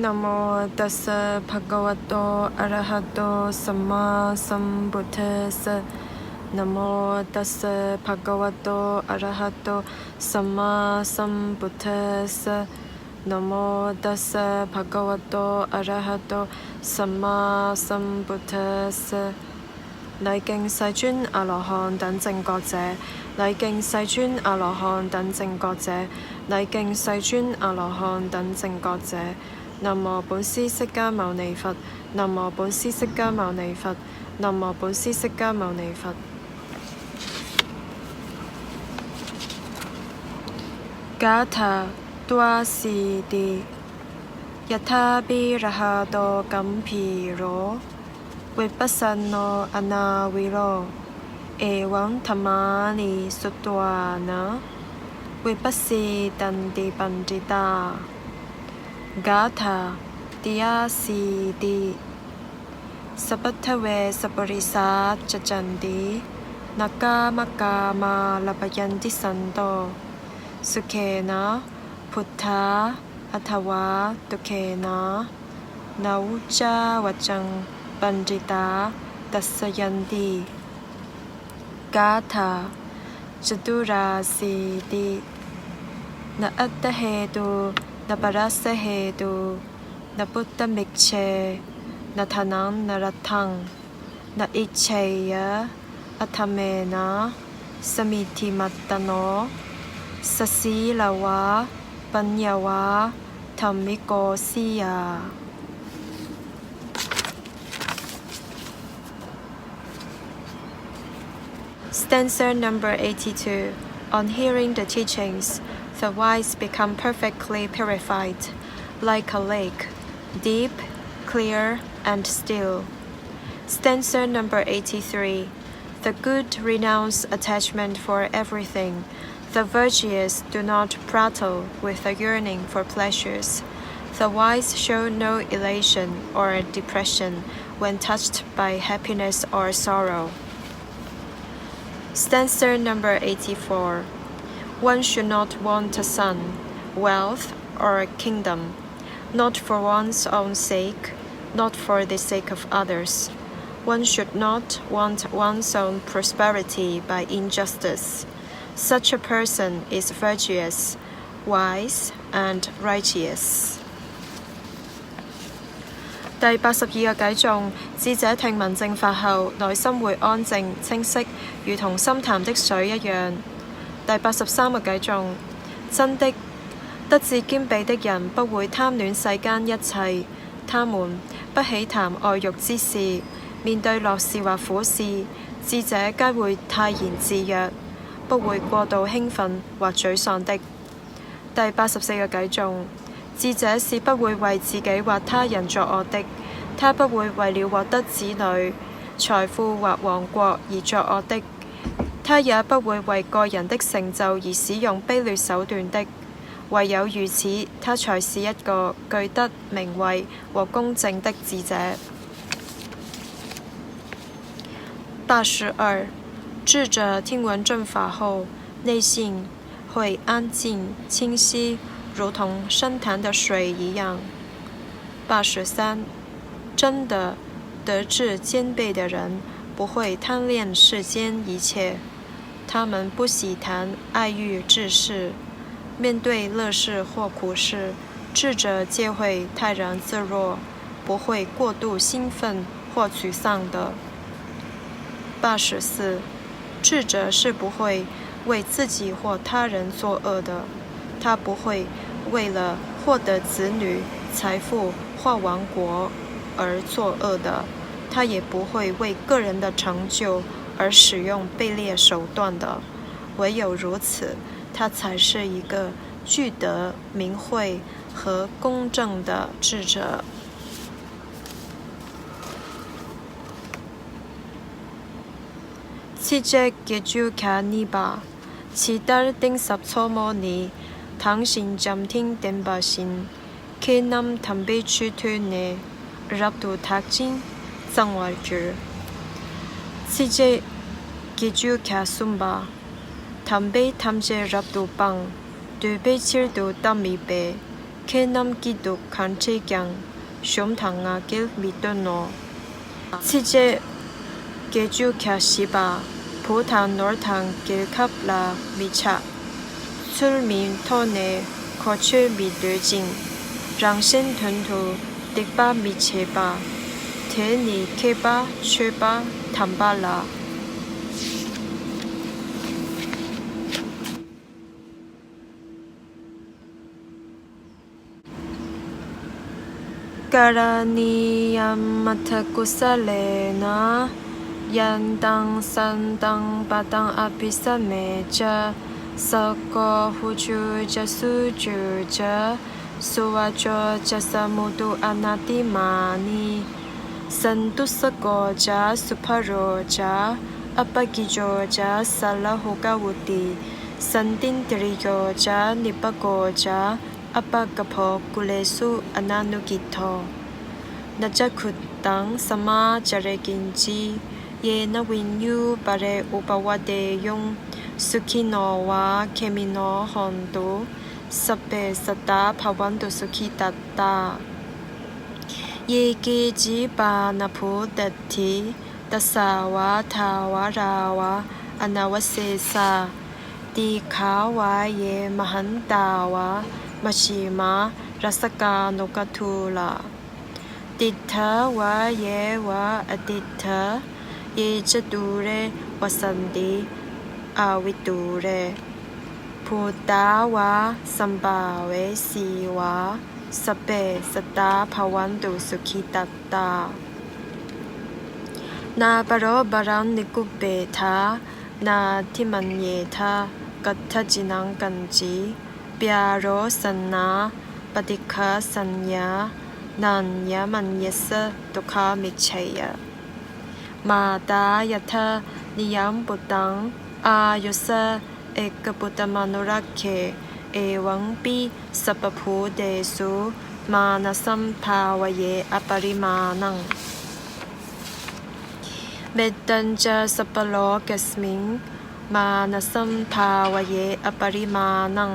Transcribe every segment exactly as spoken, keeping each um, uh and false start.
Namo tassa bhagavato arahato sammāsambuddhassa. Namo tassa bhagavato arahato sammāsambuddhassa. Namo tassa bhagavato arahato sammāsambuddhassa. 禮敬世尊阿羅漢等正覺者，禮敬世尊阿羅漢等正覺者，禮敬世尊阿羅漢等正覺者。南無本師釋迦牟尼佛，南無本師釋迦牟尼佛，南無本師釋迦牟尼佛。Gātha dvāsīti. Yathāpi rahato gambhīro vippasanno anāvilo, evaṃ dhammāni sutvāna vipasīdanti paṇḍitā. Gātha diyāsīti. Sabbadave sapurisā caccanti, nakkhamakammā labhayanti santo, sukhena buddhā athavā dukkhena, na ucca vaccaṃ paṇḍitā dassayanti. Gātha caturāsīti. Na attahetu, na parasahetu, na puttaṃ icche, na dhanaṃ na laddhaṃ, na iccheyya adhammena samiddhimattano, sasīlavā paññavā dhammiko siyā. Stanza number eighty-two. On hearing the teachings, the wise become perfectly purified, like a lake, deep, clear, and still. Stanza number eighty-three. The good renounce attachment for everything. The virtuous do not prattle with the yearning for pleasures. The wise show no elation or depression when touched by happiness or sorrow. Stanza number eighty-four. One should not want a son, wealth, or a kingdom, not for one's own sake, not for the sake of others. One should not want one's own prosperity by injustice. Such a person is virtuous, wise, and righteous. 第八十二個偈頌，智者聽聞正法後，內心會安靜、清晰，如同深潭的水一樣。第八十三個偈頌，真的，德智兼備的人不會貪戀世間一切，他們不喜談愛欲之事。面對樂事或苦事，智者皆會泰然自若，不會過度興奮或沮喪的。 第八十四個偈頌，智者是不會為自己或他人作惡的，他不會為了獲得子女、財富或王國而作惡的，他也不會為個人的成就而使用卑劣手段的。唯有如此，他才是一個具得名位和公正的智者。八十二，智者聽聞正法後，內心 會安靜清晰，如同深潭的水一樣。八十三，真的，德智兼備的人不會貪戀世間一切，他們不喜談愛欲之事。面對樂事或苦事，智者皆會泰然自若， 不會過度興奮或沮喪的。八十四，智者是不會為自己或他人作惡的，他不會為了獲得子女、財富或王國而作惡的，他也不會為個人的成就而使用卑劣手段的。唯有如此，他才是一個具德、明慧和公正的智者。 七隻絚喓喼。Citā tiṃsapo mohī, taṃ saṃcamā tiṃ tiṃpasiṃ, khīṇaṃ dhammesu dunnī, rabdo dakkhiṇaṃ saṃvāru. 七隻絚喓喼。Dhamme dhamme rabdo paṃ, dubbe dubbe dhammibhe, ཁྱེད་རྣམས་སྐྱིད་སྡུག་གང་འཕྲད་ཀྱང་། གཞོམ་དང་ང་རྒྱལ་མི་སྟོན་ནོ། ཚིགས་བཅད་བརྒྱད་ཅུ་གྱ་བཞི་པ། བུ་དང་ནོར་དང་རྒྱལ་ཁབ་ལ་མི་ཆགས། ཚུལ་མིན་ཐོག་ནས་གོ་ཆོད་མི་འདོད་ཅིང་། རང་གཞན་དོན་དུ་སྡིག་པ་མི་བྱེད་པ། དེ་ནི་མཁས་པ་ཆོས་པ་དམ་པ་ལགས། Karaṇīyamatthakusalena, yantaṃ santaṃ padaṃ abhisamecca, sakko ujū ca suhujū ca, suvaco cassa mudu anatimānī. Santussako ca subharo ca, appakicco ca sallahukavutti, santindriyo ca nipako ca, appagabbho kulesu ananugiddho. Na ca khuddaṃ samācare kiñci, yena viññū pare upavadeyyuṃ. Sukhino vā khemino hontu, sabbe sattā bhavantu sukhitattā. Ye keci pāṇabhūtatthi, tasā vā thāvarā vā anavasesā, dīghā vā ye mahantā vā, majjhimā rassakāṇukathūlā. Tiṭṭhā vā ye vā atiṭṭhā, ye ca dūre vasanti avidūre, bhūtā vā sambhavesī vā, sabbe sattā bhavantu sukhitattā. Nāparo paraṃ nikubbetha, nātimaññetha katthaci naṃ kañci, byārosanā paṭighasaññā, nāññamaññassa dukkhamiccheyya. Mātā yathā niyaṃ puttaṃ, āyusā ekaputtamanurakkhe, evampi sabbabhūtesu, mānasambhāvaye aparimāṇaṃ. Mettañca sabbalokasmiṃ, mānasambhāvaye aparimāṇaṃ,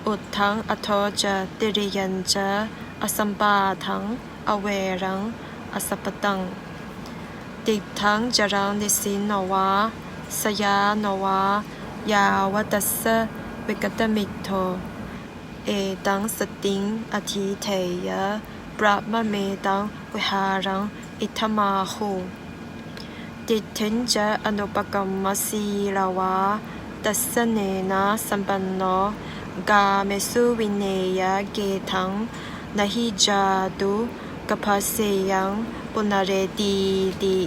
uddhaṃ adho ca tiriyañca, asambādhaṃ averaṃ asapattaṃ. Tiṭṭhaṃ caraṃ nisinno vā, sayāno vā, yāva tassa vigatamiddho, etaṃ satiṃ adhiṭṭheyya, brahmametaṃ vihāraṃ idhamāhu. Diṭṭhiñca anupagamma sīlavā, dassanena sampanno, kāmesu vineyya gedhaṃ, na hi jātu gabbhaseyyaṃ punaretīti.